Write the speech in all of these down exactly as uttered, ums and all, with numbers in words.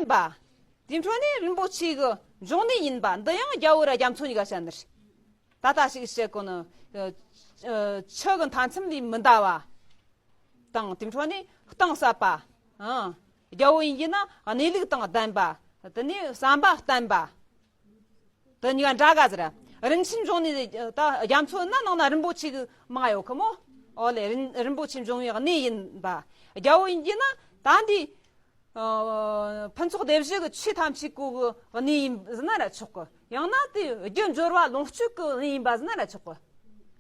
པ། དེ་འཕྲོ་ནས་རིན་པོ་ཆེ་གི་འབྱུང་གནས་ཡིན་པ། འདི་ཡང་རྒྱལ་པོ་ར་རྒྱ་མཚོ་གཉིས་ཀ་བཤད་ནི་རེད། ད་ལྟ་ཞིག་བཤད་གོ་ནི། ཆུ་གི་མཐའ་མཚམས་ལས་མི་འདའ་བ་དང་། དེ་འཕྲོ་ནས་གཏིང་ཟབ་པ། ཨང་། རྒྱལ་པོ་ཡིན་གྱི་ན་གནས་ལུགས་དང་ལྡན་པ། དེ་ནས་བསམ་པ་བརྟན་པ། དེ་གཉིས་ཀ་འདྲ་ག་ཟེར། རིན་ཆེན་འབྱུང་གནས་ད་རྒྱ་མཚོ་ན་ནང་ན་རིན་པོ་ཆེ་གི་མང་ཡོད་གི་མོ། ཨོ་ལེ། རིན་རིན་པོ་ཆེ་འབྱུང་བའི་གནས་ཡིན་པ། རྒྱལ་པོ་ཡིན་གྱི་ན་ད་འདི། ཨ། ཕུན་ཚོགས་སྡེ་བཞི་གི་ཆོས་ཐམས་ཅད་ཀོ་གི་གནས་ཡིན་ཟེར་ན་ར་ཆོག་གི། ཡང་ན་དེ་རྒྱུ་འབྱོར་བ་ལོངས་སྤྱོད་ཀྱི་གནས་ཡིན་པ་ཟེར་ན་ར་ཆོག་གི།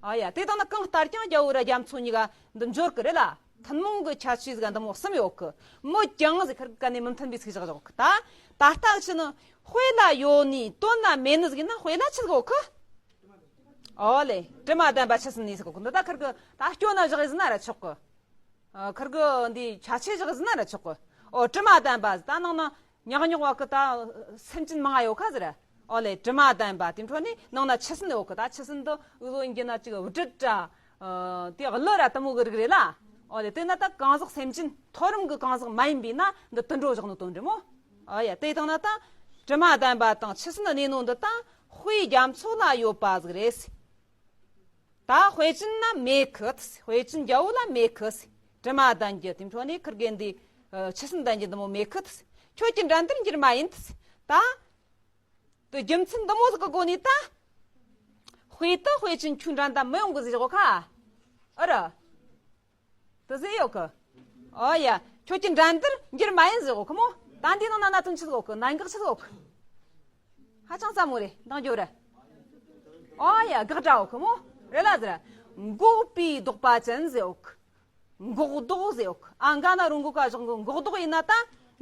ཨ་ཡ། དེ་དང་ན་གང་ལྟར་ཀྱང་རྒྱལ་པོ་ར་རྒྱ་མཚོ་གཉིས་ཀ་འདི་འབྱོར་གི་རེད་ལ། ཐུན་མོང་གི་ཁྱད་ཆོས་ཟིག་འདི་མོ་གསུམ་ཡོད་གི། མོད་ཀྱང་ཟེར་ཁར་ག་ནས་མི་མཐུན་པའི་ཚིག་བཞག་བཞག་གི། ད་ད་ལྟ་ཕྱི་ནི་དཔེ་ལ་ཡོད་ནི་དོན་ལ་མེད་ནི་ཟིག་ཡིན་ན་དཔེ་ལ་ཆི་ཟིག་ཡོད་གི། ཨོ་ལེ། དྲི་མ་ལྡན་པ་ཆུ་སྲིན་ནི་ཟིག་གི། འདི་ད་ཁར་གི་ད་སྐྱོན་ན་བཞག་ཡིན་ཟེར་ན་ར་ཆོག་གི། ཨ། ཁིར་གི་འདི་ཆ་ཆེ་བཞག་ཟིན་ན་ར་ཆོག་གི། ཨོ། དྲི་མ་ལྡན་པ་ཟེར་ད་ནང་ན་ཉག་ཉོག་བ་གི་ད་སེམས་ཅན་མང་ང་ཡོད་ཁ་ཟེར། ཨོ་ལེ། དྲི་མ་ལྡན་པ་དེ་འཕྲོ་ནི་ནང་ན་ཆུ་སྲིན་ཡོད་གི། ད་ཆུ་སྲིན་དུ་འུ་ཟོ་ཡིན་གྱི་ན་ཅིག་བྲིད་ར། ཨ། དེ་གླུ་ར་དུ་མོ་གི་རིགས་རེད་ལ། ཨོ་ལེ། དེ་ན་ད་གང་ཟག་སེམས་ཅན་མཐོ་རིམ་གི་གང་ཟག་མ་ཡིན་པས་ན་འདི་དུད་འགྲོ་བཞག་ནོ་དོན་འགྲིག་མོ། ཨ་ཡ། དེ་དང་ན་ད་དྲི་མ་ལྡན་པ་དང་ཆུ་སྲིན་གནས་ནོ་འདི་ད་དཔེ་རྒྱ་མཚོ་ལ་ཡོད་པ་ཟིག་རེད། ད་དཔེ་ཅན་ལ་མེད་ཁི། དཔེ་ཅན་རྒྱལ་པོ་ལ་མེད་ཁི། དྲི་མ་ལྡན་རྒྱུ་དེ་འཕྲོ་ནས་ཁིར་གེ་འདི་ཆུ་སྲིན་ལྡན་རྒྱུ་འདི་མོ་མེད་ཁི། ཁྱོད་ཀྱི་འགྲན་བསྡུར་འགྱུར་མ་ཡིན། ད་དེ་རྒྱུ་མཚན་འདི་མོ་ཟིག་གི་སྒོ་ནས་ད་དཔེ་དེ་དཔེ་ཅན་ཁྱོད་འགྲན་ཟླ་མི་ཡོང་གི་ཟེར་གོ་ཁ། ཨ་ར། དེ་ཟེར་ཡོད་གི། ཨོ་ཡ། ཁྱོད་ཀྱི་འགྲན་བསྡུར་འགྱུར་མ་ཡིན་ཟེར་གོ་ཁི་མོ། ད་འདི་ནང་ན་གནད་དོན་ཆི་ཟིག་ཡོད་གི། གནད་འགག་ཆི་ཟིག་ཡོད་གི། ཧ་ཅང་ཙམ་མོ་རེད། འདང་རྒྱོབ་ར། ཨོ་ཡ། དགག་སྒྲ་ཡོད་གི་མོ། རེད་ལ་ཟེར། འགོག་པའི་ལྡོག་པ་ཅན་ཟེར་ཡོད་གི། འགོག་ལྡོག་ཟེར་ཡོད་གི། ཨ། འགའ་ན་རུང་འགོག་ག་བཞག་གི། འགོག་ལྡོག་ཡིན་ན་ད་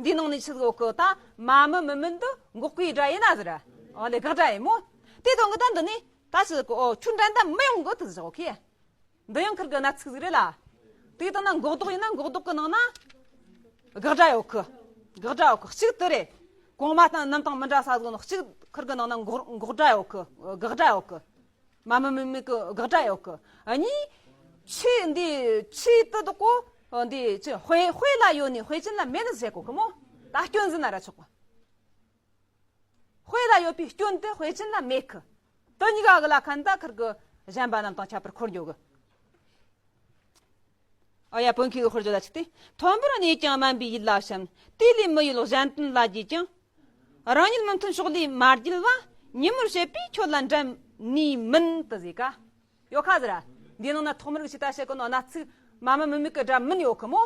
འདི་ནང་ནས་ཆི་ཟིག་ཡོད་གི། ད་མ་མི་མི་མིན་དུ་འགོག་པའི་སྒྲ་ཡིན་ན་ཟེར། ཨོ་ལེ། དགག་སྒྲ་ཡིན་མོ། དེ་དོན་གི་ད་འདི་ནས་ད་ཆི་ཟིག་གི། ཨོ། ཁྱོད་འགྲན་ཟླ་མི་ཡོང་གི་དེ་ཟེར་ཡོད་གི། འདི་ཡང་ཁིར་གི་གནད་ཚིག་ཟིག་རེད་ལ། དེ་དང་ན་འགོག་ལྡོག་ཡིན་ན་འགོག་ལྡོག་གི་ནང་ན་དགག་སྒྲ་ཡོད་གི། དགག་སྒྲ་ཡོད་གི། གཅིག་དེ་རེད། གོང་མ་དང་རྣམ་གྲངས་མི་འདྲ་ས་ཟིག་ནོ། གཅིག་ཁིར་གི་ནང་ན་འགོག་འགོག་སྒྲ་ཡོད་གི། དགག་སྒྲ་ཡོད་གི། མ་མི་མི་མི་གི་དགག་སྒྲ་ཡོད་གི། གཉིས། ཆོས་འདི་ཆོས་དེ་དག་གོ། འདི་ཆོས་དཔེ་དཔེ་ལ་ཡོད་ནི་དཔེ་ཅན་ལ་མེད་ནི་ཟེར་གོ་གི་མོ། ད་སྐྱོན་ཟེར་ན་ར་ཆོག་གི། དཔེ་ལ་ཡོད་པའི་སྐྱོན་དེ་དཔེ་ཅན་ལ་མེད་ཁི། དེ་གཉིས་ཀ་གི་ལ་ཁན་ད་ཁིར་གི་གཞན་པ་རྣམས་དང་ཁྱད་པར་འཁོར་འགྱོ་གི། ཨ་ཡ། བོན་ཁྱི་གི་ཧོར་བརྗོད་ལ་ཆིག་སྟེ། མཐོན་པོར་གནས་ཀྱང་དམན་པའི་ཡུལ་ལ་བྱམས། དེ་ལས་མི་ཡུལ་གཞན་དོན་ལ་བགྱིས་ཀྱང་། རང་ཉིད་མི་མཐུན་ཕྱོགས་ལས་མ་བརྒྱུད་པ། ཉིན་མོར་བྱེད་པས་ཁྱོད་ལ་འགྲན་ནུས་མིན་དུ་ཟེར་ཀ། ཡོད་ཁ་ཟེར། འདི་ནང་ན་ཐོག་མར་གི་ཆི་ད་བཤད་གོ་ནོ་གནད་ཚིག་མ་མི་མི་མི་གི་སྒྲ་མིན་ཡོད་ཁི་མོ།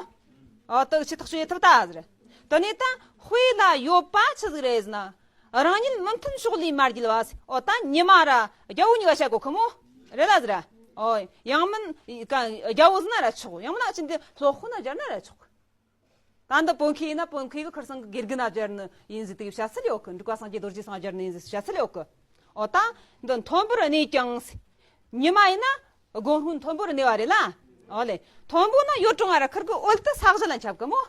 ཨོ། དེ་ཆི་ཐག་གཅོད་ཡེ་ཐུབ་ད་ཟེར། དེ་ནས་ད་དཔེ་ལ་ཡོད་པ་ཆི་ཟིག་རེད་ཟེར་ན། རང་ཉིད་མི་མཐུན་ཕྱོགས་ལས་མ་བརྒྱུད་པ་ཟེར། ཨོ། ད་ཉི་མ་ར་རྒྱལ་པོ་གཉིས་ཀ་བཤད་གོ་ཁི་མོ། རེད་ལ་ཟེར། ཨོ། ཡང་མིན་ཀ་རྒྱལ་པོ་ཟེར་ན་ར་ཆོག། ཡང་མིན་ན་ཅི་འདི་སློབ་དཔོན་ན་སྦྱར་ན་ར་ཆོག། ད་འདི་བོན་ཁྱི་ཡིན་ན་བོན་ཁྱི་གི་ཁིར་སང་གི་དགེ་རྒན་ན་སྦྱར་ནི་ཡིན་ཟིག་དེ་བཤད་སྲོལ་ཡོད་གི། འབྲུག་པ་སངས་རྒྱས་རྡོ་རྗེ་སང་སྦྱར་ནི་ཡིན་ཟིག་བཤད་སྲོལ་ཡོད་གི། ཨོ། ད་འདི་མཐོན་པོར་གནས་ཀྱང་ཟེར། ཉི་མ་ཡིན་ན་དགོང་དྲོ་མཐོན་པོར་གནས་པ་རེད་ལ། ཨོ་ལེ། མཐོན་པོ་ན་ཡོད་རུང་ང་ར་ཁིར་གི་འོད་དེ་ས་གཞི་ལ་ཁྱབ་གི་མོ།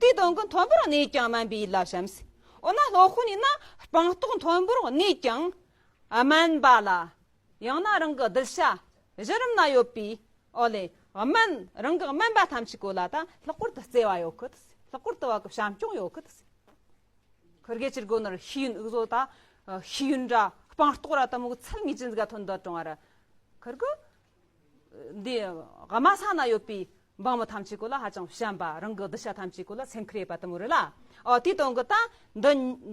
དེའི་དོན་གི་མཐོན་པོར་གནས་ཀྱང་དམན་པའི་ཡུལ་ལ་བྱམས་ཟེར། འོ་ན་སློབ་དཔོན་ཡིན་ན་སྤངས་རྟོགས་མཐོན་པོར་གནས་ཀྱང་དམན་པ་ལ། ཡང་ན་རང་གི་གདུལ་བྱ་གཞི་རིམ་ན་ཡོད་པའི། ཨོ་ལེ། དམན། རང་གི་དམན་པ་ཐམས་ཅད་གོ་ལ་ད་ལྷག་པར་དུ་བརྩེ་བ་ཡོད་གི། ལྷག་པར་དུ་བ་གི་བྱམས་སྐྱོང་ཡོད་གི། ཁིར་གེ་ཅིར་གོ་ནར་ཤེས་ཡོན་འུ་ཟོ་ད་ཤེས་ཡོན་འདྲ་སྤངས་རྟོགས་ར་ད་མོ་གི་ཚད་ངེས་ཅན་ཟིག་ག་ཐོན་འདོད་གྲོང་བ་ར། ཁིར་གི་འདི་དམའ་ས་ན་ཡོད་པའི་འབངས་མི་ཐམས་ཅད་གོ་ལ་ཧ་ཅང་བྱམས་པ། རང་གི་གདུལ་བྱ་ཐམས་ཅད་གོ་ལ་སེམས་ཁུར་ཡེ་བ་ད་མོ་རེད་ལ། ཨོ། དེའི་དོན་གི་ད་འདི་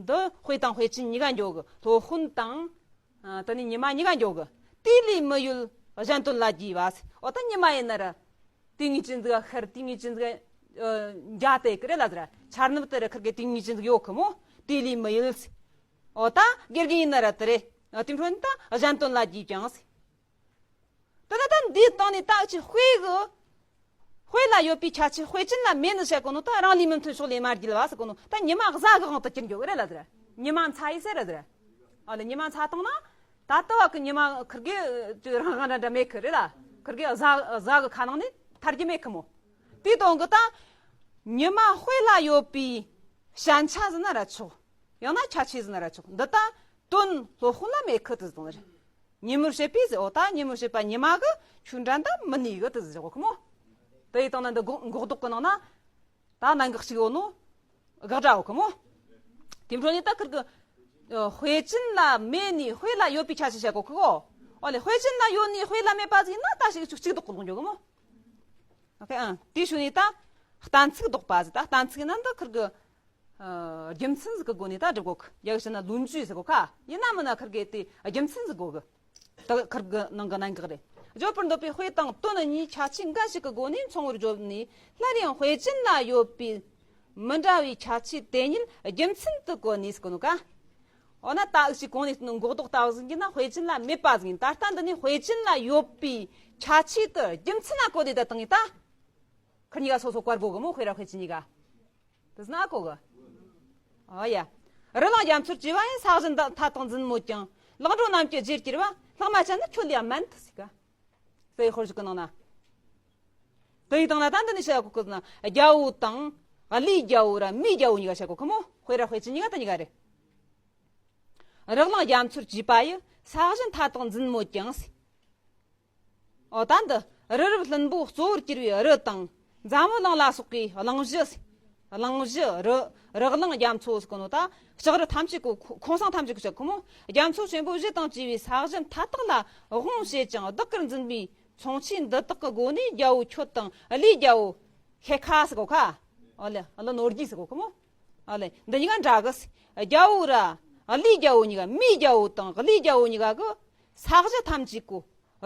འདི་དཔེ་དང་དཔེ་ཅན་གཉིས་ཀ་འགྱོ་གི། སློབ་དཔོན་དང་། ཨ། དེ་ནས་ཉི་མ་གཉིས་ཀ་འགྱོ་གི། དེ་ལས་མི་ཡུལ་གཞན་དོན་ལ་བགྱིས་པ་ཟེར། འོ། ད་ཉི་མ་ཡིན་ན་ར་དེ་ངེས་ཅན་ཟིག་ག་ཤར། དེ་ངེས་ཅན་ཟིག་ག་འཇའ་དེ་གི་རེད་ལ་ཟེར། འཆར་ནུབ་དེ་ར་ཁིར་གི་དེ་ངེས་ཅན་ཟིག་ཡོད་གི་མོ། དེ་ལས་མི་ཡུལ་ཟེར། འོ། ད་དགེ་རྒན་ཡིན་ན་ར་དེ་རེད། དེ་འཕྲོ་ནི་ད་གཞན་དོན་ལ་བགྱིས་ཀྱང་ཟེར། དེ་ལ་ད་འདིའི་སྟེང་ནས་ད་ཅི་དཔེ་གི། དཔེ་ལ་ཡོད་པའི་ཁྱད་ཆོས་དཔེ་ཅན་ལ་མེད་ནི་བཤད་གོ་ནོ། ད་རང་ལས་མི་མཐུན་ཕྱོགས་ལས་མ་བརྒྱུད་པ་ཟེར་གོ་ནོ། ད་ཉི་མ་གཟའ་གི་དབང་དུ་གྱུར་འགྱོ་གི་རེད་ལ་ཟེར། ཉི་མ་མཚན་ཡས་ཟེར་ར་ཟེར། ཨ་ལེ། ཉི་མ་མཚན་བཏང་ན་ད་ལྟ་བ་གི་ཉི་མ་ཁིར་གི་རང་དབང་འདྲ་འདྲ་མེད་གི་རེད་ལ། ཁིར་གི་གཟའ་གཟའ་གི་ཁ་ནང་ནས་ཐར་རྒྱུ་མེད་གི་མོ། དེའི་དོན་གི་ད་ཉི་མ་དཔེ་ལ་ཡོད་པའི་ཞན་ཆ་ཟེར་ན་ར་ཆོག། ཡང་ན་ཁྱད་ཆོས་ཟེར་ན་ར་ཆོག། འདི་ད་དོན་སློབ་དཔོན་ལ་མེད་གི་དེ་ཟེར་རེད། ཉིན་མོར་བྱེད་པས་ཟེར། འོ། ད་ཉིན་མོར་བྱེད་པ་ཉི་མ་གི་ཁྱོད་འགྲན་ཟླ་མི་ནུས་གི་དེ་ཟེར་གོ་གི་མོ། དེ་ཡི་སྟེང་ན་འདི་འགོག་འགོག་ལྡོག་གི་ནང་ན་ད་གནད་འགག་གཅིག་ཡོད་ནོ། དགག་སྒྲ་ཡོད་གི་མོ། དེ་འཕྲོ་ནས་ད་ཁིར་གི་ཨ་དཔེ་ཅན་ལ་མེད་ནས་དཔེ་ལ་ཡོད་པའི་ཁྱད་ཆོས་བཤད་གོ་ཁི་གོ། ཨོ་ལེ། དཔེ་ཅན་ལ་ཡོད་ནས་དཔེ་ལ་མེད་པ་ཟིག་ཡིན་ན་ད་ཞིག་ཆུ་གཅིག་ལྡོག་གོ་འགྱོ་གི་མོ། ཨོ་ཁེ། ཨང་། དེའི་ཤུལ་ནས་ད་གཏན་ཚིགས་ལྡོག་པ་ཟིག་ད་གཏན་ཚིགས་ཡིན་ན་ད་ཁིར་གི་ཨ་རྒྱུ་མཚན་ཟིག་གི་སྒོ་ནས་ད་སྒྲུབ་གོ་གི། ཡག་བཤད་ན་ལོ་རྒྱུས་ཟེར་གོ་ཁ། ཡིན་ན་མིན་ན་ཁིར་གི་དེ་རྒྱུ་མཚན་ཟིག་གོ་གི། དག་ཁིར་གི་ནང་གི་གནད་འགག་རེད། བརྗོད་པར་འདོད་པའི་དཔེ་དང་དོན་གཉིས་ཁྱད་ཆོས་འགའ་ཞིག་གི་སྒོ་ནས་མཚུངས་པར་བརྗོད་ནས། སླར་ཡང་དཔེ་ཅན་ལ་ཡོད་པའི་མི་འདྲ་བའི་ཁྱད་ཆོས་དེ་ཉིད་རྒྱུ་མཚན་དུ་བཀོད་ནས་ཟེར་གོ་ནོ་ཀ། འོ་ན་ད་འུ་ཅག་གོང་ནས་འགོག་ལྡོག་ལྟ་བུ་ཟིག་ཡིན་ན་དཔེ་ཅན་ལ་མེད་པ་ཟིག་ཡིན། ད་ལྟ་འདི་ནས་དཔེ་ཅན་ལ་ཡོད་པའི་ཁྱད་ཆོས་དེ་རྒྱུ་མཚན་ལ་བཀོད་དེ་ད་བཏང་ངེ་ད། ཁིར་གཉིས་ཀ་སོ་སོ་བཀར་དགོ་གི་མོ། དཔེ་ར་དཔེ་ཅན་གཉིས་ཀ། དེ་ཟིན་ཨ་གོ་གི། ཨ་ཡ། རི་ལངས་རྒྱ་མཚོར་གྱུར་པ་ཡི། ས་གཞི་མཐའ་དག་འཛིན་མོད་ཀྱང་། ལག་འགྲོ་རྣམས་ཀྱི་རྗེར་གྱུར་པ། ལྷག་མ་ཅན་ནི་ཁྱོད་ལས་མན་ཏེ་ཟེར་ག། རྩ་བའི་དཔེར་བརྗོད་ཀྱི་ནང་ན། དེ་ཡི་སྟེང་ན་ད་འདི་ནས་བཤད་གོ་གི་ན། རྒྱལ་པོ་དང་གླུའི་རྒྱལ་པོ་ར་མིའི་རྒྱལ་པོ་གཉིས་ཀ་བཤད་གོ་གི་མོ། དཔེ་ར་དཔེ་ཅན་གཉིས་ཀ་ད་གཉིས་ཀ་རེད། རི་ལངས་རྒྱ་མཚོར་གྱུར་པ་ཡི། ས་གཞི་མཐའ་དག་འཛིན་མོད་ཀྱང་ཟེར། འོ་ད་འདི་རི་རབ་ལྷུན་པོ་གཙོ་བོར་གྱུར་པའི་རི་དང་། འཛམ་བུ་གླིང་ལ་སོགས་པའི་གླིང་བཞི། གླིང་བཞི་རི། རི་གླིང་རྒྱ་མཚོ་ཟེར་གོ་ནོ་ད། ལྕགས་རི་ཐམས་ཅད་ཀོ་ཁོ་ཁོང་སེང་ཐམས་ཅད་ཀོ་བཤད་གོ་མོ། རྒྱ་མཚོ་ཆེན་པོ་བཞི་དང་བཅས་པའི་ས་གཞི་མཐའ་དག་ལ་དབང་བྱེད་ཅིང་བདག་གིར་འཛིན་པའི་མཚུངས་ཆོས་འདི་དག་གི་སྒོ་ནས་རྒྱལ་པོ་ཁྱོད་དང་གླུའི་རྒྱལ་པོ་ཤེ་ཁ་ཟེར་གོ་ཁ། ཨོ་ལེ། ཨ་ལོ་ནོར་རྒྱས་ཟེར་གོ་ཁ་མོ། ཨོ་ལེ། འདི་གཉིས་ཀ་འདྲ་གི་ཟེར། རྒྱལ་པོ་ར་གླུའི་རྒྱལ་པོ་གཉིས་ཀ། མིའི་རྒྱལ་པོ་དང་གླུའི་རྒྱལ་པོ་གཉིས་ཀ་གི་ས་གཞི་ཐམས་ཅད་ཀོ།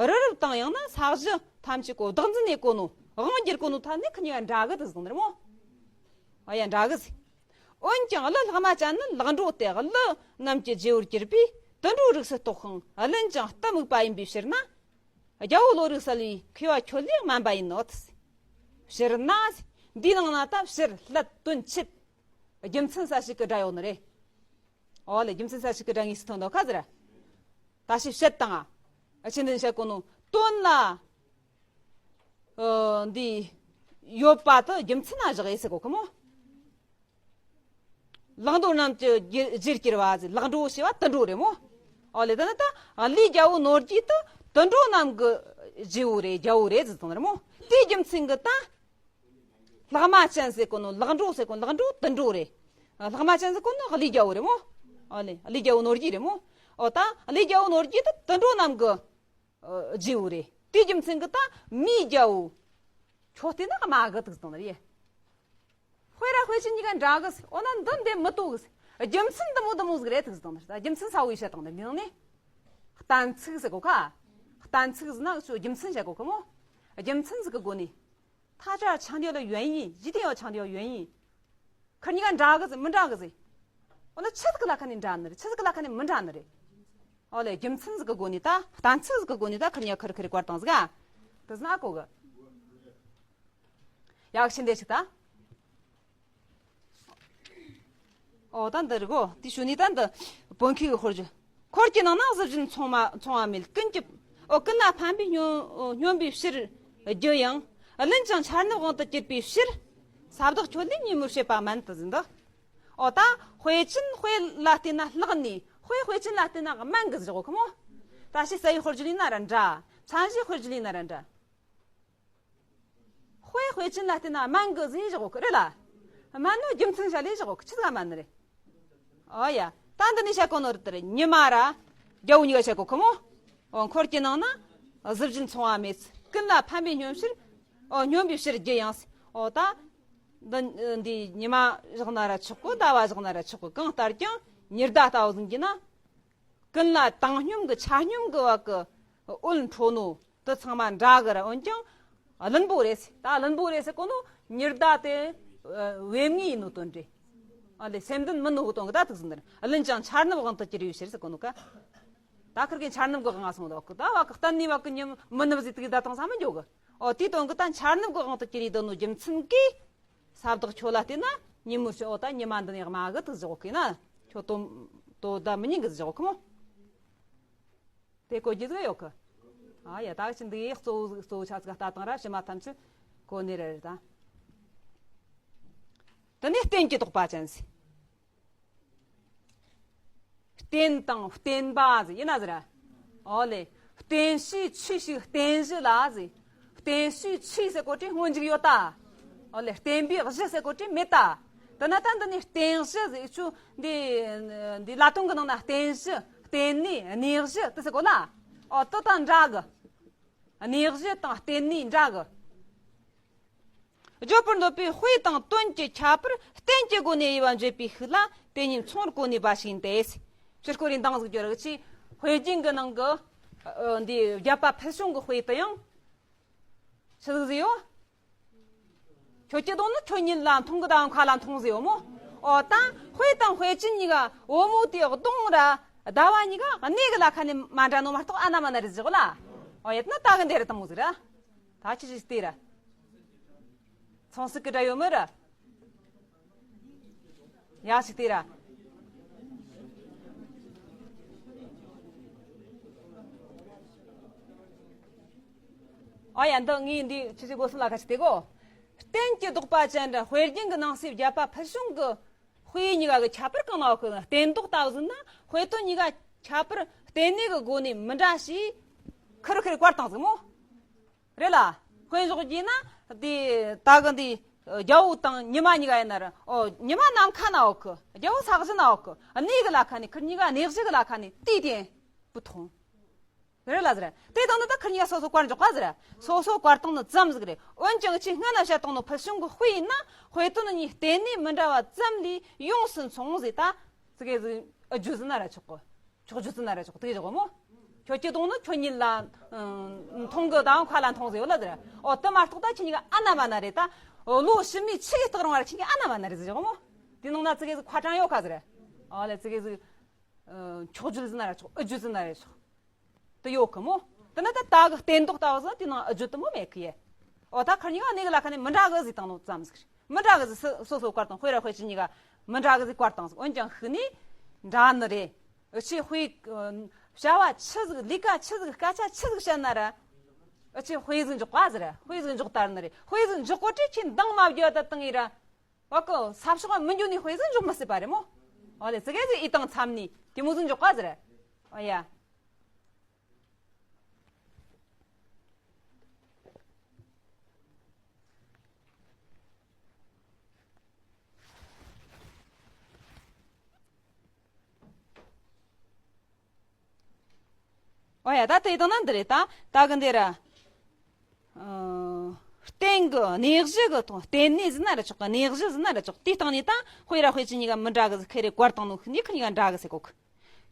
རི་རབ་དང་ཡང་ན་ས་གཞི་ཐམས་ཅད་ཀོ་བདག་འཛིན་ནས་གོ་ནོ། དབང་བསྒྱུར་གོ་ནོ་ཐད་ནས་ཁི་གཉིས་ཀ་འདྲ་གི་འདུག་ཟེར་ནི་རེད་མོ། ཨ་ཡ། འདྲ་གི་ཟེར། འོན་ཀྱང་གླུ་ལྷག་མ་ཅན་ནི་ལག་འགྲོ་སྟེ། གླུ་རྣམས་ཀྱི་རྗེ་བོར་གྱུར་པས་དུད་འགྲོའི་རིགས་སུ་གཏོགས་ཤིང་། གླུ་ནི་ཀྱང་གཏི་མུག་པ་ཡིན་པའི་ཕྱིར་ན། རྒྱལ་པོ་བློ་རིག་གསལ་བའི་མཁས་པ་ཁྱོད་ལས་དམན་པ་ཡིན་ནོ། ཕྱིར་ན། འདིའི་ནང་ན་ད་ཕྱིར་སླད་དོན་ཆེད་རྒྱུ་མཚན་གསལ་བྱེད་ཀྱི་སྒྲ་ཡོད་ནི་རེད། ཨོ་ལེ། རྒྱུ་མཚན་གསལ་བྱེད་ཀྱི་སྒྲ་དངོས་སུ་ཐོན་འདུག་ཁ་ཟེར། ད་ཞིབ་བཤད་དང་། ཨ་ཆེ་འདི་བཤད་གོ་ནོ་དོན་ལ། ཨ་འདི་ཡོད་པ་དེ་རྒྱུ་མཚན་ན་བཞག་ཡེ་ཟེར་གོ་ཁི་མོ། ལག་འགྲོ་རྣམས་ཀྱི་རྗེ་རྗེར་གྱུར་པ་ཟེར། ལག་འགྲོ་ཞེས་པ་དུད་འགྲོ་རེད་མོ། ཨོ་ལེ། དེ་ནི་ད་གླུའི་རྒྱལ་པོ་ནོར་རྒྱས་དེ་དུད་འགྲོ་རྣམས་ཀྱི་རྗེ་བོ་རེད། རྒྱལ་པོ་རེད་ཟེར་དང་རེད་མོ། དེའི་རྒྱུ་མཚན་གྱིས་ད། ལྷག་མ་ཅན་ཟེར་གོ་ནོ་ལག་འགྲོ་ཟེར་གོ་ནོ་ལག་འགྲོ་དུད་འགྲོ་རེད། ལྷག་མ་ཅན་ཟེར་གོ་ནོ་གླུའི་རྒྱལ་པོ་རེད་མོ། ཨོ་ལེ། གླུའི་རྒྱལ་པོ་ནོར་རྒྱས་རེད་མོ། ཨོ་ད་གླུའི་རྒྱལ་པོ་ནོར་རྒྱས་དེ་དུད་འགྲོ་རྣམས་ཀྱི་ཨ་རྗེ་བོ་རེད། དེའི་རྒྱུ་མཚན་གྱིས་ད་མིའི་རྒྱལ་པོ་ཁྱོད་བལྟས་ན་དམའ་གི་འདུག་ཟེར་དང་ནི་རེད། དཔེ་ར་དཔེ་ཅན་གཉིས་ཀ་འདྲ་གི་ཟེར། འོ་ན་འདི་འདི་མི་ལྟོ་གི་ཟེར། རྒྱུ་མཚན་འདི་མོ་འདི་མོ་ཟིག་རེད་འདུག་ཟེར་དང་ནི་རེད། རྒྱུ་མཚན་གསལ་བོ་ཡེ་བཤད་དང་ནི་འདི་ནང་ནས། གཏན་ཚིགས་ཟེར་གོ་ཁ། གཏན་ཚིགས་ཟེར་ན་ཁྱོད་རྒྱུ་མཚན་བཤད་གོ་ཁི་མོ། རྒྱུ་མཚན་ཟིག་གི་སྒོ་ནས། 它这儿强调了原因，一定要强调原因。 ཁིར་གཉིས་ཀ་འདྲ་གི་ཟེར། མི་འདྲ་གི་ཟེར། འོ་ན་ཆི་ཟིག་གི་ལ་ཁ་ནས་འདྲ་ནི་རེད། ཆི་ཟིག་གི་ལ་ཁ་ནས་མི་འདྲ་ནི་རེད། ཨོ་ལེ། རྒྱུ་མཚན་ཟིག་གི་སྒོ་ནས་ད། གཏན་ཚིགས་ཟིག་གི་སྒོ་ནས་ད་ཁིར་གཉིས་ཀ་ཁིར་ཁིར་བཀར་བཏང་ཟིག་ཨ། དེ་ཟིན་ཨ་གོ་གི། ཡག་ཤི་འདེ་ཞིག་ད། ཨོ་ད་འདི་རེད་གོ། དེ་ཞུ་ནི་ད་འདི་བོན་ཁྱི་གི་དཔེར་བརྗོད། འཁོར་གྱི་ནང་ན་གཟི་བརྗིད་མཚུངས་མ་མཚུངས་པ་མེད། ཀུན་གྱི། ཨོ་ཀུན་ལ་ཕན་པའི་སྙོམས་སྙོམས་པའི་ཕྱིར་རྒྱུ་ཡང་། བླུན་ཅིང་འཆར་ནུབ་དབང་དུ་གྱུར་པའི་ཕྱིར། ས་བདག་ཁྱོད་ལས་ཉིན་མོར་བྱེད་པ་མན་དུ་ཟིན་ཏོ། ཨོ་ད་དཔེ་ཅན་དཔེ་ལ་བལྟས་ན་ལྷག་ནས། དཔེ་དཔེ་ཅན་ལ་བལྟས་ན་དམན་གི་ཟེར་གོ་ཁི་མོ། ད་ཞིག་རྩ་བའི་དཔེར་བརྗོད་ལས་ན་ར་འདྲ། མཚན་གཞིའི་དཔེར་བརྗོད་ལས་ན་ར་འདྲ། དཔེ་དཔེ་ཅན་ལ་བལྟས་ན་དམན་གི་ཟེར་བཞག་གོ་གི་རེད་ལ། དམན་ནོ་རྒྱུ་མཚན་བཤད་ལས་བཞག་གོ་གི། ཆི་ཟིག་དམན་ནི་རེད། ཨོ་ཡ། ད་འདི་ནས་བཤད་གོ་ནོ་རེད་དེ་རེད། ཉི་མ་ར་རྒྱལ་པོ་གཉིས་ཀ་བཤད་གོ་ཁི་མོ། ཨོ་འཁོར་གྱི་ནང་ན་གཟི་བརྗིད་མཚུངས་པ་མེད། ཀུན་ལ་ཕན་པའི་སྙོམས་ཕྱིར། ཨོ་སྙོམས་པའི་ཕྱིར་རྒྱུ་ཡང་། ཨོ་ད་འདི་འདི་ཉི་མ་བཞག་ན་ར་ཆོག་གི། ཟླ་བ་བཞག་ན་ར་ཆོག་གི། གང་ལྟར་ཀྱང་ཉི་ཟླ་ལྟ་བུ་ཟིན་གྱི་ན། ཀུན་ལ་དྭངས་སྙོམས་ཀྱི་ཆ་སྙོམས་ཀྱི་བ་གི་འོད་འཕྲོ་ནོ་དེ་ཚང་མ་འདྲ་གི་ར། འོན་ཀྱང་བླུན་པོ་རེད་ཟེར། ད་བླུན་པོ་རེད་ཟེར་གོ་ནོ་ཉི་ཟླ་དེ་བེམ་ངོས་ཡིན་ནོ་དོན་རེད། ཨ་ལེ་སེམས་ལྡན་མིན་ནོ་གི་དོན་གི་ད་ཐུག་ཟིན་ནི་རེད། བླུན་ཅིང་འཆར་ནུབ་དབང་དུ་གྱུར་ཡོད་ཕྱིར་ཟེར་གོ་ནོ་ཀ། ད་ཁིར་གི་འཆར་ནུབ་གི་དབང་སོང་དོ་གི། ད་བ་གི་གཏན་ནས་བ་གི་ཉི་མི་ནུབ་ཟིག་དུ་གི་ད་དང་ས་མི་འཇོག་གི། ཨོ་དེའི་དོན་གི་ད་འཆར་ནུབ་གི་དབང་དུ་གྱུར་ཡོད་དོ་ནོ་རྒྱུ་མཚན་གི། ས་བདག་ཁྱོད་ལ་བལྟས་ན་ཉིན་མོར་ཞོག་ད་ཉི་མ་འདི་ནས་དམའ་གི་ཐུག་བཞག་གི་ན། ཁྱོད་དོ་དོ་ད་མི་ཉན་གི་བཞག་གི་མོ། དེ་གོ་རྒྱུ་ཟིག་ཡོད་གི། ཨ་ཡ། ད་ཅི་འདི་ཡི་གཙོ་བོ་གཙོ་བོ་ཆ་ཚིག་ལྟ་སྟངས་ར་ཕྱི་མ་ཐམས་ཅད་གོ་ནི་རེད་ད། དེ་ནས་རྟེན་གྱི་དོགས་པ་ཅན་ཟེར། རྟེན་དང་བརྟེན་པ་ཟེར་ཡིན་ན་ཟེར། ཨོ་ལེ། བརྟེན་བྱའི་ཆོས་ཤིག་རྟེན་གཞི་ལ་ཟེར། བརྟེན་བྱའི་ཆོས་ཟེར་གོ་དྲི་སྔོན་འཇུག་ཡོད་ད། ཨོ་ལེ། བརྟེན་པའི་གཞི་ཟེར་གོ་དྲི་མེད་ད། དེ་ན་ད་འདི་ནི་རྟེན་གཞི་ཟེར་ཆུ་འདི། འདི་ལ་དོན་གི་ནང་ན་རྟེན་གཞི། རྟེན་གནས། གནས་གཞི་དེ་ཟེར་གོ་ལ། ཨོ་དེ་དང་འདྲ་གི། གནས་གཞི་དང་རྟེན་གནས་འདྲ་གི། བརྗོད་པར་འདོད་པའི་དཔེ་དང་དོན་གྱི་ཁྱད་པར་རྟེན་གྱི་སྒོ་ནས་དབྱེ་བ་འབྱེད་པའི་ཤུགས་ལ་དེ་གཉིས་མཚུངས་པར་གོ་ནུས་པ་ཞིག་ཡིན་ཏེ། ཕྱིར་སྐོར་རེ་འདང་ཟིག་རྒྱོབ་རོགས་གྱིས། དཔེ་རྒྱན་གྱི་ནང་གི་འདི་བརྒྱད་པ་ཕུལ་བྱུང་གི་དཔེ་དེ་ཡང་ཆི་ཟིག་ཟེར་ཡོད། ཁྱོད་ཀྱི་གདོང་ནི་ཁྱོད་ཉིད་ལ་མཐོང་གི། ད་མཁའ་ལ་མཐོང་ཟེར་ཡོད་མོ། ཨོ་ད་དཔེ་དང་དཔེ་ཅན་གཉིས་ཀ་བུ་མོ་དེ་གདོང་ར་ཟླ་བ་གཉིས་ཀ་གནས་གི་ལ་ཁ་ནས་མ་འདྲ་ནོ་མ་གཏོགས་ཨ་ན་མ་ན་རེད་ཟེར་གོ་ལ། ཨོ་ཡད་ན་ད་གི་འདི་རེད་དམ་མོ་ཟིག་ར། ད་ཆི་ཆི་སྟེ་ར། ཚོང་སྲིད་ཀྱི་འདྲ་ཡོད་མི་ར། ཡ་ཞིག་སྟེ་ར། ཨ་ཡ་འདི་ངས་འདི་ཆི་ཆི་གོ་སོང་ལ་ཁ་ཞིག་སྟེ་གོ། རྟེན་གྱི་ལྡོག་པ་ཅན་ར་དཔེ་རྒྱན་གྱི་ནང་གསེས་བརྒྱད་པ་ཕུལ་བྱུང་གི་དཔེ་གཉིས་ཀ་གི་ཁྱད་པར་གང་ན་ཡོད་གི། རྟེན་ལྡོག་ལྟ་བུ་ཟིན་ན་དཔེ་དོན་གཉིས་ཀ་ཁྱད་པར་རྟེན་གནས་གི་སྒོ་ནས་མི་འདྲ་ཞིག་ཁུར་ཁུར་བཀར་བཏང་ཟིག་མོ། རེད་ལ། དཔེ་འཇོག་རྒྱུ་ན་དེ་ད་གི་འདི་རྒྱལ་པོ་དང་ཉི་མ་གཉིས་ཀ་ཡིན་ན་ར། ཨོ་ཉི་མ་ནམ་མཁའ་ན་ཡོད་གི། རྒྱལ་པོ་ས་གཞི་ན་ཡོད་གི། གནས་གི་ལ་ཁ་ནས་ཁུར་གཉིས་ཀ་གནས་གཞི་གི་ལ་ཁ་ནས་དེའི་རྟེན་བུ་མཐོང་། རེད་ལ་ཟེར། དེ་དང་ནི་ད་ཁུར་གཉིས་ཀ་སོ་སོ་བཀར་འཇོག་ག་ཟེར། སོ་སོ་བཀར་བཏང་ནི་ཙམ་ཟིག་རེད། འོན་ཀྱང་ཁྱེད་སྔ་ན་བཤད་བཏང་ནོ་ཕུལ་བྱུང་གི་དཔེ་ཡིན་ན་དཔེ་དོན་གཉིས་རྟེན་གནས་མི་འདྲ་བ་ཙམ་ལས་ཡོངས་སུ་མཚུངས་ཟེར། ད་ཙི་གེ་ཟིག་ཨ་རྒྱུ་ཟིན་ན་ར་ཆོག་གི། ཆོག་རྒྱུ་ཟིན་ན་ར་ཆོག་དེ་གི་ཆོག་གི་མོ། ཁྱོད་ཀྱི་གདོང་ནི་ཁྱོད་ཉིད་ལ་མཐོང་གི། ད་མཁའ་ལ་མཐོང་ཟེར་ཡོད་ལ་ཟེར། ཨོ་དེ་མ་གཏོགས་ད་ཁྱེད་གཉིས་ཀ་ཨ་ན་མ་ན་རེད། ད་ལོ་ཕྱི་མའི་ཆི་གི་སྟག་རིང་བ་ར་ཁྱེད་གཉིས་ཀ་ཨ་ན་མ་ན་རེད་ཟེར་ཆོག་གི་མོ། དེ་ནང་ན་ཙི་གེ་ཟིག་ཁ་གྲངས་ཡོད་ག་ཟེར། ཨོ་ལེ་ཙི་གེ་ཟིག་ཆོག་རྒྱུ་ཟིན་ན་ར་ཆོག་ཨུ་རྒྱུ་ཟིན་ན་རེད་ཆོག་དུ་ཡོད་གི་མོ། དེ་ནི་ད་ད་གི་རྟེན་ལྡོག་ལྟ་བུ་ཟིན་དེ་ནང་ཨུ་རྒྱུ་དུ་མོ་མེད་གི་ཡེ། ཨོ་ད་ཁུར་གཉིས་ཀ་གནས་གི་ལ་ཁ་ནས་མི་འདྲ་གི་ཟིག་བཏང་ནོ་ཙམ་ཟིག་མི་འདྲ་གི་ཟིག་སོ་སོ་བཀར་བཏང་། དཔེ་ར་དཔེ་ཅན་གཉིས་ཀ་མི་འདྲ་གི་ཟིག་བཀར་བཏང་ཟིག་འོན་ཀྱང་ཤུགས་ནི་འདྲ་ནི་རེད། ཨུ་ཆོས་དཔེ་བྱ་བ་ཆི་ཟིག་ལས་ཀ་ཆི་ཟིག་སྐད་ཆ་ཆི་ཟིག་བཤད་ན་ར། ཨུ་ཆོས་དཔེ་ཟིག་འཇོག་ག་ཟེར། དཔེ་ཟིག་འཇོག་ལྟར་ནི་རེད། དཔེ་ཟིག་འཇོག་གོ་དྲི་ཁྱེད་འདང་མ་བརྒྱབ་ད་བཏང་ཡིན་ར། བ་ཀོ་ས་ཕྱོགས་མི་འགྱོ་ནི་དཔེ་ཟིག་འཇོག་མི་སྲིད་པ་རེད་མོ། ཨོ་ལེ་ཙི་གེ་ཟིག་ཨི་དང་མཚམས་ནི་དེ་མོ་ཟིག་འཇོག་ག་ཟེར། ཨོ་ཡ། ཨོ་ཡ་ད་དེ་དང་ན་འདི་རེད། ད་ད་གི་འདི་ར། ཨ། རྟེན་གི་གནས་གཞི་གི་དང་རྟེན་གནས་ཟེར་ན་ར་ཆོག་གི། གནས་གཞི་ཟེར་ན་ར་ཆོག་དེའི་སྟེང་ནས་ད་དཔེ་ར་དཔེ་ཅན་གཉིས་ཀ་མི་འདྲ་གི་ཟིག་ཁེ་རེ་བཀར་བཏང་ནོ་ཤུགས་ནི་ཁུར་གཉིས་ཀ་འདྲ་གི་ཟེར་གོ་གི།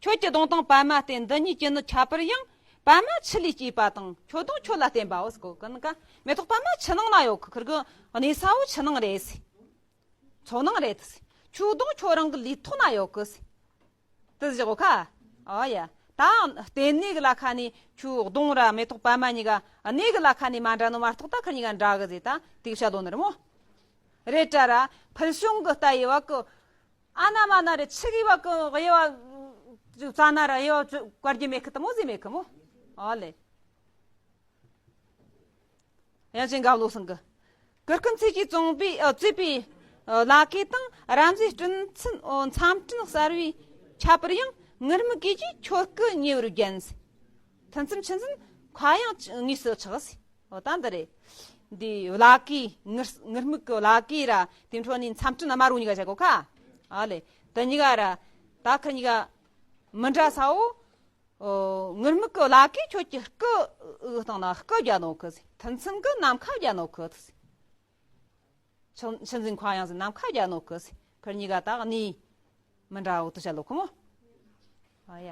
ཁྱོད་ཀྱི་གདོང་དང་པད་མ་སྟེ། འདི་གཉིས་ཀྱི་ནི་ཁྱད་པར་ཡང་། པད་མ་ཆུ་ལས་སྐྱེས་པ་དང་། ཁྱོད་གདོང་ཁྱོད་ལ་བརྟེན་པའོ་ཟེར་གོ་གི། ནི་ཀ་མེ་ཏོག་པད་མ་ཆུ་ནང་ན་ཡོད་གི། ཁུར་གི་གནས་ས་བོ་ཆུ་ནང་རེད་ཟེར། མཚོ་ནང་རེད་ཟེར། ཁྱོད་གདོང་ཁྱོད་རང་གི་ལུས་ཐོག་ན་ཡོད་གི་ཟེར། དེ་ཟེར་གོ་ཁ། ཨོ་ཡ། ད་རྟེན་གནས་གི་ལ་ཁ་ནས་ཁྱོད་གདོང་ར་མེ་ཏོག་པད་མ་གཉིས་ཀ་གནས་གི་ལ་ཁ་ནས་མ་འདྲ་ནོ་མ་གཏོགས་ད་ཁུར་གཉིས་ཀ་འདྲ་གི་ཟེར། ད་དེ་གི་བཤད་དོ་ནི་རེད་མོ། རེད་དྲ་ར་ཕུལ་བྱུང་གི་ལྟ་ཡི་བ་ཀོ། ཨ་ན་མ་ན་རེད། ཆི་གི་བ་ཀོ་དབྱེ་བ་ཅིག་བཙལ་ན་ར་དབྱེ་བ་ཅིག་བཀར་རྒྱུ་མེད་གི་དེ་མོ་ཟིག་མེད་གི་མོ། ཨོ་ལེ། དབྱངས་ཅན་དགའ་བློ་གསུང་གི། གུར་ཀུན་ཚེ་གིས་བཙོངས་པའི་ཨ་བཙོས་པའི་ཨ་བླ་གོས་དང་ར་མཛེས་སྤྲིན་ཚན་ཨོ་མཚམས་སྤྲིན་གསར་བའི་ཁྱད་པར་ཡང་། ངུར་སྨྲིག་གིས་ཀྱིས་ཁྱོད་སྐུ་ཉེ་བར་བརྒྱན། ཐུན་མཚམས་ཆུ་འཛིན་མཁའ་དབྱིངས་དངོས་སུ་ཆགས། ཨོ་ད་འདི་རེད། འདི་བླ་གོས་ངུར་ངུར་སྨྲིག་གི་བླ་གོས་ར་དེ་འཕྲོ་ནས་མཚམས་སྤྲིན་དམར་བོ་གཉིས་ཀ་བྱ་གོ་ཁ། ཨ་ལེ་དེ་གཉིས་ཀ་ར་ད་ཁུར་གཉིས་ཀ་མི་འདྲ་ས་བོ། ཨོ། ངུར་སྨྲིག་གི་བླ་གོས་ཁྱོད་ཀྱི་སྐུ་སྟེང་ན་སྐུ་རྒྱ་ནོ་གི། ཐུན་མཚམས་གི་ནམ་མཁའ་རྒྱ་ནོ་གི། ཆུ་ཆུ་འཛིན་མཁའ་དབྱིངས་ཟེར་ནམ་མཁའ་རྒྱ་ནོ་གི། ཁུར་གཉིས་ཀ་ད་གནས་མི་འདྲ་བོ་དུ་བྱ་ལོ་ཁོ་མོ། ཨ་ཡ།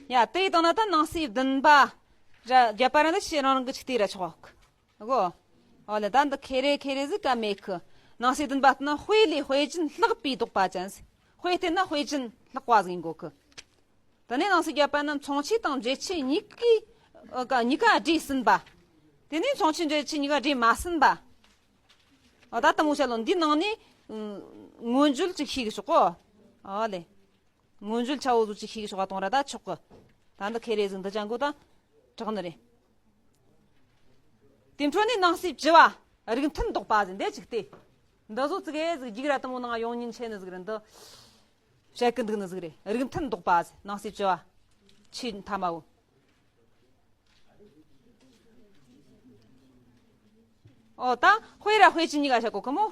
ཡ། དེ་ཡི་དང་ན་ད་ནང་གསེས་བདུན་པ་ར་བརྒྱད་པ་ར་འདི་ཕྱི་རང་རང་གི་ཆིག་དེ་ར་ཆོག་གོ། ཨོ་ལེ་ད་འདི་ཁེ་རེ་ཁེ་རེ་ཟིག་ག་མེད་གི། ནང་གསེས་བདུན་པ་ན་དཔེ་ལས་དཔེ་ཅན་ལྷག་པའི་ལྡོག་པ་ཅན་ཟེར། དཔེ་བལྟས་ན་དཔེ་ཅན་ལྷག་པ་ཟིག་ཡིན་དགོས་གི། དེ་ནས་ནང་གསེས་བརྒྱད་པ་ན་མཚུངས་ཆོས་དང་འབྱེད་ཆོས་གཉིས་ཀའི་ཨ་གཉིས་ཀ་སྒྲས་ཟིན་པ། དེ་ནས་མཚུངས་ཆོས་འབྱེད་ཆོས་གཉིས་ཀ་སྒྲས་མ་ཟིན་པ། ཨོ་ད་དེ་མོ་བྱ་ལོ། འདི་ནང་ནས་མངོན་བརྗོད་ཅིག་ཤེས་གི་ཆོག་གོ། ཨོ་ལེ། མངོན་བརྗོད་ཆ་བོ་ཟིག་ཅིག་ཤེས་གི་ཆོག་ག་གཏོང་ར་ད་ཆོག་གི། ད་འདི་ཁེ་རེ་ཟིག་འདི་ཅང་གོ་ད་དྲག་ནི་རེད། དེ་འཕྲོ་ནས་ནང་གསེས་བཅུ་བ་རིགས་མཐུན་ལྡོག་པ་ཟིག་འདི་ཅིག་སྟེ། འདི་བཟོ་ཙི་གེ་ཟིག་རྒྱུགས་ར་དེ་མོ་ནང་ཡོང་ཉིན་ཆེ་ནི་ཟིག་རེད། འདི་བཤད་གི་འདུག་ནི་ཟིག་རེད། རིགས་མཐུན་ལྡོག་པ་ཟིག་ནང་གསེས་བཅུ་བ། ཆེས་མཐའ་མ་བོ། ཨོ་ད་དཔེ་ར་དཔེ་ཅན་གཉིས་ཀ་བཤད་གོ་ཁི་མོ།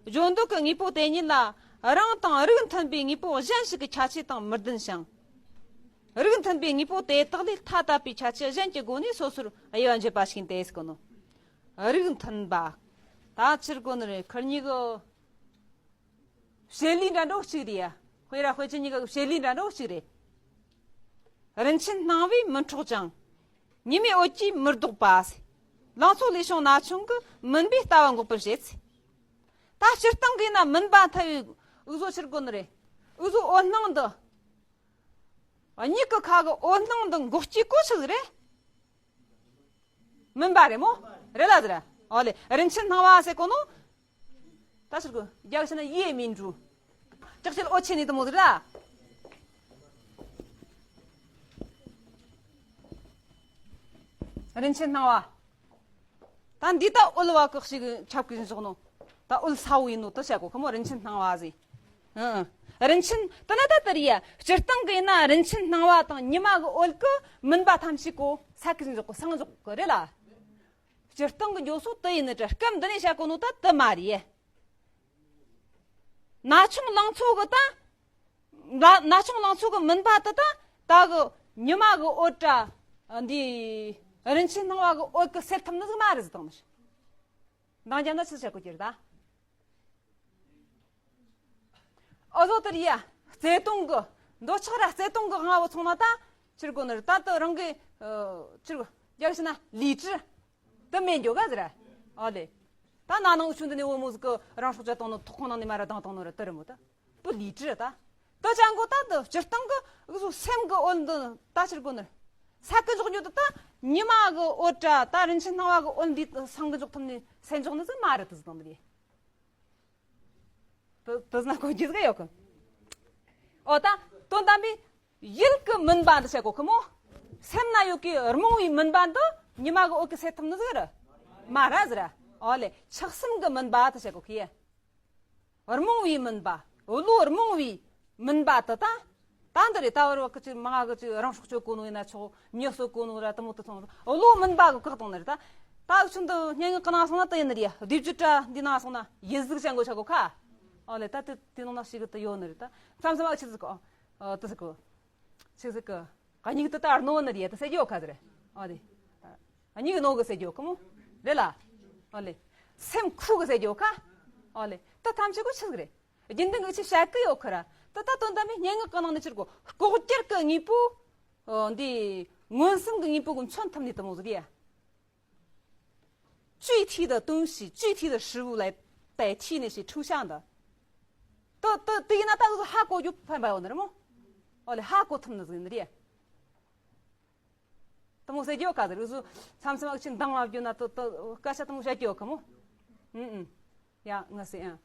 བརྗོད་འདོད་ཀྱི་དངོས་པོ་དེ་ཉིད་ལ་རང་དང་རིགས་མཐུན་པའི་དངོས་པོ་གཞན་ཞིག་གི་ཁྱད་ཆོས་དང་མི་ལྡན་ཞིང་། རིགས་མཐུན་པའི་དངོས་པོ་དེ་དག་ལས་ཐ་དད་པའི་ཁྱད་ཆོས་གཞན་གྱི་སྒོ་ནས་སོ་སོར་དབྱེ་བ་འབྱེད་པ་ཞིག་ཡིན་ཏེ་ཟེར་གོ་ནོ། རིགས་མཐུན་པ། ད་ཕྱིར་གོ་ནི་རེད། ཁིར་གཉིས་ཀྱི་བྱེད་ལས་འདྲ་འགྲོ་གཅིག་རེད་ཡ། དཔེ་ར་དཔེ་ཅན་གཉིས་ཀྱི་བྱེད་ལས་འདྲ་འགྲོ་གཅིག་རེད། རིན་ཆེན་སྣང་བས་མི་འཕྲོག་ཅིང་། ཉི་མའི་འོད་ཀྱིས་མི་ལྡོག་པ། ལང་ཚོ་ལས་བྱུང་ན་ཆུང་གི་མུན་པའི་ལྟ་བ་འགོག་པར་བྱེད། ད་སྤྱིར་བཏང་གིས་ན་མུན་པ་ཐལ་བའི་འུ་ཚོ་ཕྱིར་གོ་ནི་རེད། འུ་ཚོ་འོད་སྣང་འདི། མྱིག་གི་ཁ་གི་འོད་སྣང་འདི་འགོག་རྒྱུའི་གོ་ཆི་ཟིག་རེད། མུན་པ་རེད་མོ། རེད་ལ་ཟེར། ཨོ་ལེ། རིན་ཆེན་སྣང་བ་ཟེར་གོ་ནོ། ད་ཕྱིར་གོ་རྒྱག་ཕྱི་ན་ཡེ་མིན་འགྲུ། ལྕགས་ཤེལ་འོད་ཆེན་ནི་དུ་མོ་ཟེར་ར། རིན་ཆེན་སྣང་བ། ད་འདི་ད་འོད་བ་ཀག་ཞིག་ཁྱབ་ཀི་བཞག་ནོ། ད་འོད་ས་བོ་ཡིན་ནོ་དུ་བྱ་གོ་ཁི་མོ། རིན་ཆེན་སྣང་བ་ཟེར། ཨང་། རིན་ཆེན་དེ་ན་ད་དེ་རེད་ཡ། སྤྱིར་བཏང་གི་ཡིན་ན་རིན་ཆེན་སྣང་བ་དང་ཉི་མ་གི་འོད་ཀི་མུན་པ་ཐམས་ཅད་གོ་ས་ཀི་བཞག་གོ་སངས་འཇོག་གི་རེད་ལ། སྤྱིར་བཏང་གི་འགྱོ་སོ་དུ་ཡིན་ནི་དྲ་སྐབས་འདི་ནས་བྱ་གོ་ནོ་ད་དུ་མ་རེད་ཡ། ན་ཆུང་ལང་ཚོ་གི་ད། ན་ན་ཆུང་ལང་ཚོ་གི་མུན་པ་དེ་ད་ད་གི་ཉི་མ་གི་འོད་དྲ། འདི་རིན་ཆེན་སྣང་བ་གི་འོད་ཀི་སེལ་ཐུབ་ནི་ཟིག་མ་རེད་ཟེར་དང་། འདང་རྒྱབ་ན་ཆི་བྱ་གོ་ཀྱི་རེད་ད། ཨོ་ཟོ་དེ་རེད་ཡ། བརྩེ་དུང་གི་འདོད་ཆགས་ར་བརྩེ་དུང་གི་དབང་བོ་ཚང་ན་ད་ཕྱིར་གོ་ནི་རེད། ད་དུ་རང་གི་ཕྱིར་གོ་རྒྱག་ཕྱི་ན་ལུས་ཀྲི། དུ་མེད་འགྱོ་ག་ཟེར། ཨོ་ལེ། ད་ན་ནང་ཆུང་དུ་ནས་བུ་མོ་ཟིག་གི་རང་སྲོག་བཅད་བཏང་ནོ། ཐོག་ཁང་ནང་ནས་མ་ར་ལྡང་བཏང་ནོ་ར་དུ་རེད་མོ་ད། དུ་ལུས་ཀྲི་ད། དུ་ཅང་གོ་ད་དུ་སྤྱིར་བཏང་གི་འུ་ཚོ་སེམས་གི་འོད་འདི་ད་ཕྱིར་གོ་ནི། ས་ཀི་འཇོག་རྒྱུ་དུ་ད་ཉི་མ་གི་འོད་དྲ་ད་རིན་ཆེན་སྣང་བ་གི་འོད་འདི་སང་གི་འཇོག་ཐུབ་ནི་སེམས་འཇོག་ནི་ཟིག་མ་རེད་དུ་ཟིག་དང་འདི་རེད། དུ་དུ་ཟིག་ན་གོ་རྒྱུ་ཟིག་ཡོད་གི། ཨོ་ད་དོན་དམ་པའི་ཡིད་ཀྱི་མུན་པ་འདི་བྱ་གོ་ཁི་མོ། སེམས་ན་ཡོད་ཀྱི་རྨོངས་པའི་མུན་པ་འདི་ཉི་མ་གི་འོད་ཀྱིས་སེལ་ཐུབ་ནི་ཟིག་རེད། མ་ར་ཟེར། ཨོ་ལེ། ཆགས་སེམས་ཀྱི་མུན་པ་འདི་བྱ་གོ་ཁི་ཡ། རྨོངས་པའི་མུན་པ། བློ་རྨོངས་པའི་མུན་པ་དེ་དང་། ད་འདི་རེད། ད་བར་བ་ཀི་ཅིག་མ་ང་གི་ཅིག་རང་སྲོག་གཅོད་གོ་ནོ་ཡིན་ན་ཆོག་མྱི་གསོད་གོ་ནོ་ར་དུ་མོ་དུ་ཚང་བློ་མུན་པ་གི་བཀག་བཏང་ནི་རེད་ད། ད་ཆུང་དུ་སྙན་ངག་གི་ནང་སོང་ན་དུ་ཡིན་ནི་རེད། ཡ་སྡེབ་བཅུ་དྲ་འདི་ནང་སོང་ན་ཡིད་གཟུགས་ཅན་གོ་ཆ་གོ་ཁ། ཨོ་ལེ། ད་དུ་དེ་ནང་ན་ཞིག་གི་དུ་ཡོད་ནི་རེད་ད། མཚམས་མཚམས་ཨ་ཆི་ཟིག་གོ། ཨོ་དུ་ཟིག་གོ། ཆི་ཟིག་གི། གཉིས་དུ་ད་ར་ནོ་ནི་རེད་ད་ཟེར་གྱི་ཡོད་ཁ་ཟེར། ཨོ་ལེ། གཉིས་ཀྱི་ནོ་གི་ཟེར་གྱི་ཡོད་ཁ་མོ། རེད་ལ། ཨོ་ལེ། སེམས་ཁུ་གི་ཟེར་གྱི་ཡོད་ཁ། ཨོ་ལེ། ད་ཐམས་ཅད་གོ་ཆི་ཟིག་རེད། རྒྱུན་ལྡན་གི་ཆི་བཤད་གི་ཡོད་ཁ་ར། ད་ད་དོན་དམ་པའི་སྙན་ངག་གི་ནང་ནས་ཕྱིར་གོ་ལྐོག་གྱུར་གི་དངོས་པོ། ཨོ་འདི། མངོན་སུམ་གི་དངོས་པོ་གི་མཚོན་ཐུབ་ནི་དུ་མོ་ཟིག་རེད་ཡ། 具体的东西，具体的事物来代替那些抽象的。དེ་དེ་དེ་ཡིན་ན་ད་ཧ་གོ་རྒྱུ་ཕན་པ་ཡོད་ནི་རེད་མོ། ཨོ་ལེ། ཧ་གོ་ཐུབ་ནི་ཟིག་ནི་རེད། དུ་མོ་ཟེར་རྒྱུ་ཡོད་ཁ་ཟེར། འུ་ཚོ་མཚམས་མཚམས་ཨ་ཆི་འདང་བ་བརྒྱུད་ན་དེ་དེ་སྐད་ཆ་དུ་མོ་བཤད་རྒྱུ་ཡོད་ཁ་མོ། ཨུ་ཨུ། ཡ་ང་ཟེར་ཨ།